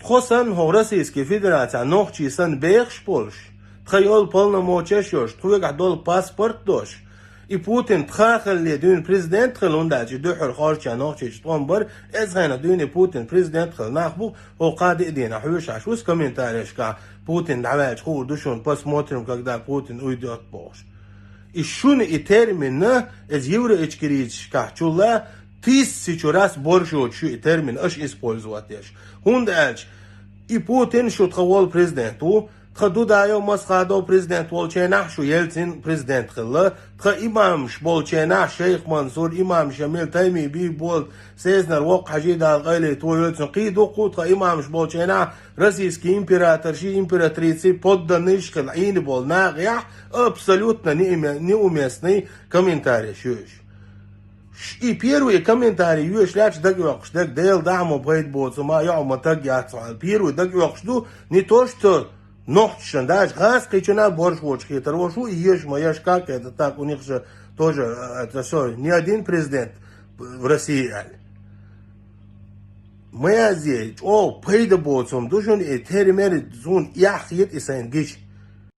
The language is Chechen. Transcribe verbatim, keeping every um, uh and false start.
Тхо санна хӀо Российская Федерация нохчий санна бехаш болаш, тха йола полномочеш йолаш, тхоьгахь дола паспорт долаш, и Путин тха хилале дуьйна президент хила, хӀунда аьлча и дуьххьара хоржача нохчийчу тӀом бара, эцхьана дуьйна и Путин президент хила нах бу, хӀо кхаа-диъ дийнахь хьоьжуш Ӏаш ву комментареш кхахь, Путин дӀаваьлча хуур ду шуна, посмотрим, когда Путин уйдёт бохуш. И шуна и термин, иза евроэчкерийцашкахь чулла тысячу раз боржочу шу и термин аша использовать деш. ХӀунда аьлча и Путин шу тха волу президент ву, тха Дудаев, Масхадов президент волчу хенахь шу Ельцин президент хилла, тха имамаш болчу хенахь Шейх Мансур, имам Шамил, Тайми Бийболат, Сезнар воккха хьажи Дала къайле тойоцун кхий дуккху, тха имамаш болчу хенахь российский император ши императрицы подданныйш хилла Ӏийна болу нахехь абсолютно неуме-, неуместный комментарий шу йоьш. Ш-, и первый комментарий йоьш лаьтташ дагайоккхуш дерг, Дела дахьа ма пайда боцу, ма йоӀ ма таг яц хьуна. Первый дагайоккхуш ду, не то что нохчашна, даже гӀазкхичунна борш воцуш хетар ву шу, и еш ма еш, как это так, у них же тоже, э, это всё, не один президент в России аьлла. Ма язъе, чӀогӀа пайда боцу хӀума ду шуна, и термер зун эхь хета и сайн гича.